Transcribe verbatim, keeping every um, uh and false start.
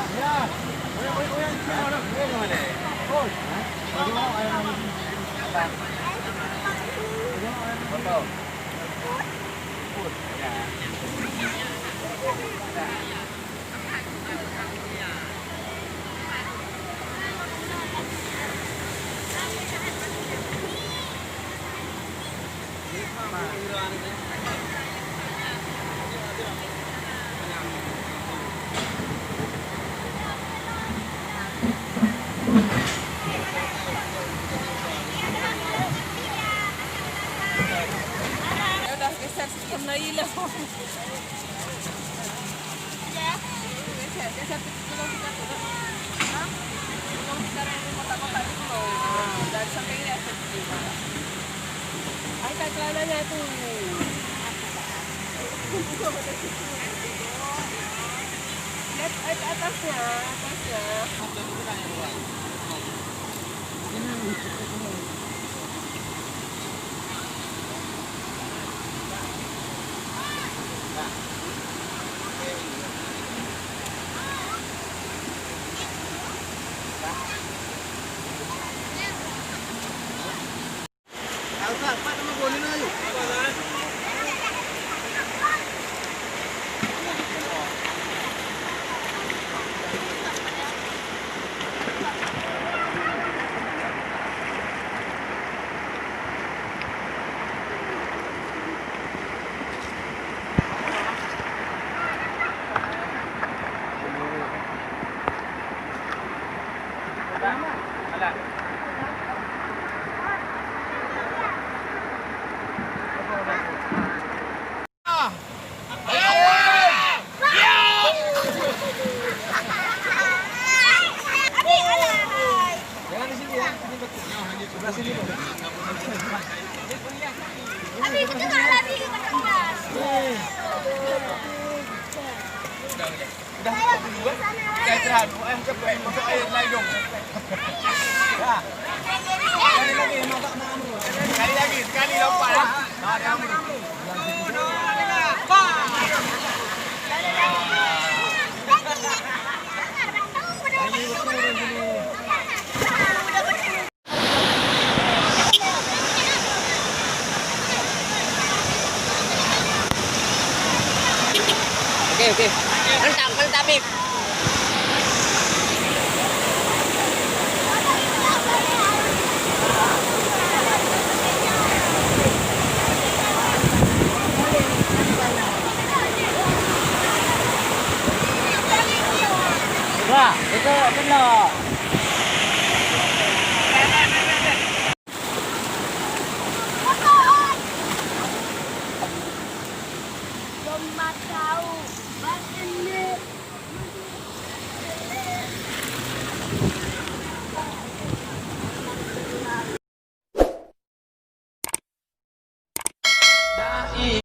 Ya udah, geser sikit, mulai lah. Geser, geser sikit dulu, kita turun. Hah? Belum kita yang kotak-kotak itu loh. Dari sampingnya sedikit. Angkat celananya tu. Lihat at-, atasnya, atasnya. Udah, udah, udah. Udah istirahat. Pokoknya cepat. Masuk air, lain dong. Ya. Sekali lagi, sekali lompat, ya. Nah, dia ambil. Oke, oke. Mantap, mantap, Bib. Wah, itu benar.